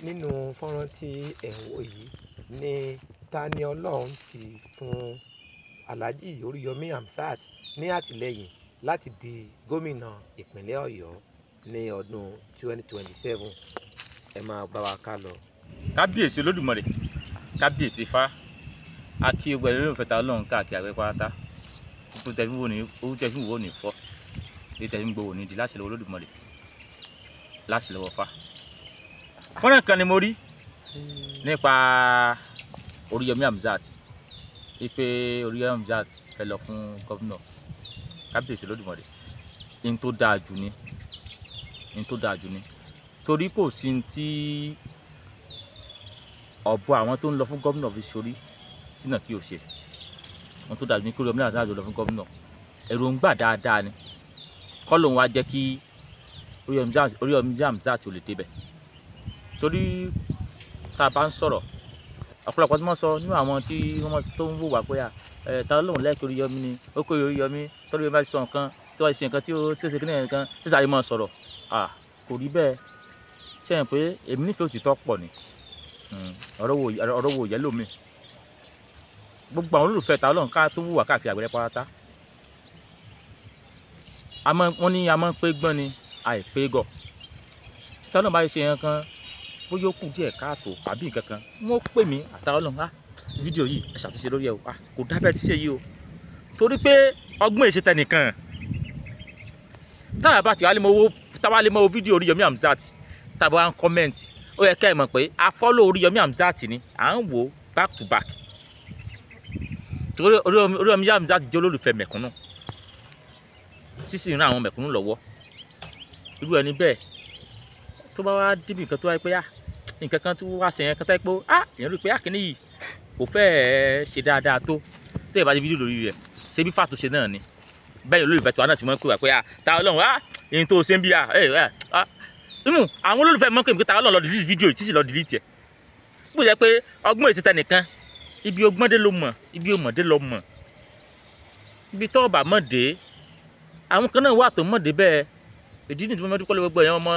Nínú fọ́nrán tí ẹ̀ ń wò yìí ni Tani Olohun ti fún Alhaji Oríyọmí Hamzat ní àtìlẹ́yìn láti di gómìnà ìpínlẹ̀ Ọ̀yọ́ ní ọdún 2027. Ẹ máa bá wa ká lọ. Kábíyèsí Olódùmarè, kábíyèsí Ifá, akí ogun ẹ̀rọ ìfẹ́ ta Ọlọ́run káàkiri àgbẹ̀ pátá. Ojú tẹ̀fín wò ní, ojú tẹ̀fín wò ní fọ́, èyí tẹ̀fín gbowó ní di láti lọ́wọ́ Olódùmarè, láti lọ́wọ́ Ifá. Fọ́nrán kan ni mo rí nípa Oríyọmí Hamzat, wípé Oríyọmí Hamzat fẹ́ lọ fún gómìnà. Kábíyèsí Olódùmarè, ní tó dáa jù ni, ní tó dáa jù ni, torí kò sí ní tí ọ̀bọ àwọn tó ń lọ fún gómìnà fi sórí tí náà kí o ṣe. Wọn tó dáa jù ní kí Oríyọmí Hamzat lọ fún gómìnà, èròǹgbà dáadáa ni. Kọ́ lòun wá jẹ́ kí Oríyọmí Hamzat ò lè débẹ̀. Torí tá a bá ń sọ̀rọ̀, ọ̀pọ̀lọpọ̀ tí wọ́n sọ nínú àwọn tí wọ́n tó ń wò wá pé ta lóun lẹ́ẹ̀kì Oríyọmí ni, ó kó Oríyọmí, torí bá ti sọ nǹkan tí wọ́n ṣe nǹkan tí ó ṣe kíní nǹkan tí sáré máa sọ̀rọ̀. Kò rí bẹ́ẹ̀. Ṣé ẹ̀ pé èmi nífẹ̀ẹ́ òtítọ́ pọ̀ ni? Ọ̀rọ̀ wo yẹ lómi. Gbogbo àwọn olólùfẹ́ ta Ọlọ́run ká tó wù wá káàkiri àgbẹ̀rẹ̀ pátá. Wọ́n ní a máa ń pé gbọ́n ni, àìpé gọ̀. Tí Ọlọ́run bá ṣe nǹkan bóyá ó kù díẹ̀ káàtó àbí nǹkan kan, wọ́n pè mí àtàwọn Ọlọ́run, fídíò yìí ẹ ṣàtúnṣe lórí ẹ o, kò dábẹ́ tí ṣe yìí o. Torí pé ọgbọ́n èṣe tẹnìkan. Táwa bá ti wá lè mọ owó, táwa lè mọ owó fídíò Oríyọmí Hamzat, táwa bá ń kọ́mẹ̀ntì, ó yẹ ká ẹ mọ̀ pé a fọ́lọ̀ Oríyọmí Hamzat ni, à ń wò back to back. Torí Oríyọmí Hamzat jẹ́ olólùfẹ́ mẹ̀kúnnù, sísì ń ran àwọn mẹ̀kúnnù lọ́wọ́. Irú ẹni bẹ́ẹ̀ tó bá wá débi nǹkan tó wáyé pé nǹkan kan tó wá sẹ̀yìn kan tó wáyé pé èèyàn rí pé kíní yìí kò fẹ́ẹ́ ṣe dáadáa tó, tó yẹ bá ti fídíò lórí rẹ̀ ṣe bí fàtúnṣe náà ni. Bẹ́ẹ̀ olólùfẹ́ tiwa náà ti mọ̀ pé wà pé ta Ọlọ́run èyí tó ṣe ń bí àwọn olólùfẹ́ mọ̀ pé ta Ọlọ́run lọ delete fídíò yìí, tí sì lọ delete ẹ̀. Bó jẹ́ pé ọgbọ́n èsì tẹnìkan, ibi ọgbọ́n dé ló mọ̀, ibi ọmọdé ló mọ̀, ibi tó bá mọ̀ dé, àwọn kan náà wà tó mọ̀ dé bẹ́ẹ̀. Ìdí nìyí tí mo mọ̀ dúpẹ́ lọ́wọ́ gbogbo ẹ̀yin ọmọ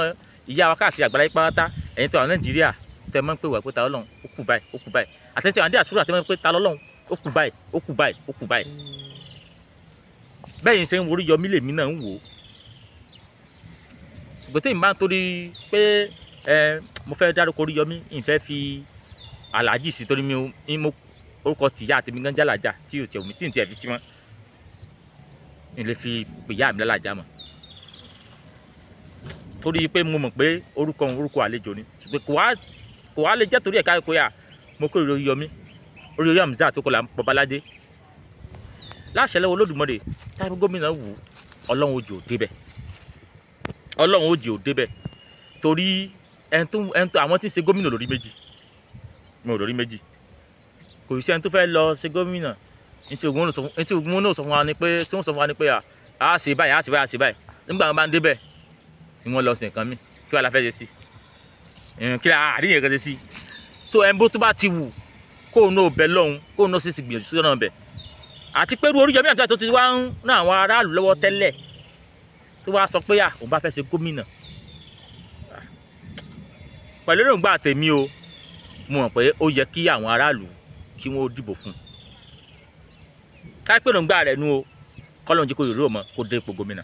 ìyá wa káàkiri àgbáláyé pátá, ẹ̀yin tó wà Nàìjíríà tẹ́ mọ̀ pé wà pé ta Ọlọ́run ó kù báyìí, ó kù báyìí, àtẹ̀tẹ̀ àwọn àdúrà tẹ́ mọ̀ pé ta Ọlọ́run ó kù báyìí, ó kù báyìí, ó kù báyìí. Bẹ́ẹ̀ yìí ṣe ń wo Oríyọmí lèmi náà ń wò ó. Ṣùgbọ́n tí èmi bá ń torí pé mo fẹ́ dárúkọ Oríyọmí, n fẹ́ fi Alhaji sí torí mi mo orúkọ tìyá àti mi gan jálàjà tí ò tiẹ̀ omi tí n tiẹ̀ fi sí mọ́, n lè fi ìyá mi lálàjà mọ́, torí pé mo mọ̀ pé orúkọ òun orúkọ àlejò ni. Ṣùgbọ́n kò wá lè jẹ́ torí ẹ̀ka pé mo kórìíra Oríyọmí, Oríyọmí Hamzat tó kọlà Babalájé. Láṣẹ lọ́wọ́ Olódùmarè, táyà gómìnà wù, Ọlọ́run ó jẹ́ ó débẹ̀, Ọlọ́run ó jẹ́ ó débẹ̀. Torí ẹni tó àwọn tí ń ṣe gómìnà lórí méjì, mi ò lórí méjì, kò sí ẹni tó fẹ́ lọ ṣe gómìnà. Ní tí ogun náà sọ fún wa ni pé, tí wọ́n sọ fún wa ni pé a ṣe báyìí, a ṣe báyìí, a ṣe báyìí. Nígbà wọn bá ń débẹ̀ ni wọ́n lọ sí nǹkan mi, kí wàá la fẹ́ ṣe sí, kí àríyàn kan ṣe sí. So ẹni bó tó bá ti wù kóun náà bẹ lọ́hùn, kóun náà sì sì gbìyànjú sí ọ̀nà bẹ̀. Àti pé irú Oríyọmí Hamzat tó ti wá ń ràn àwọn aráàlú lọ́wọ́ tẹ́lẹ̀, tó wá sọ pé òun bá fẹ́ ṣe gómìnà, pẹ̀lú èròǹgbà tèmi o, mo mọ̀ pé ó yẹ kí àwọn aráàlú kí wọ́n dìbò fún un. Káyọ̀ pé èròǹgbà rẹ̀ nu o, kọ́lọ́n jẹ́ kó yòrò mọ́ kó dé ipò gómìnà.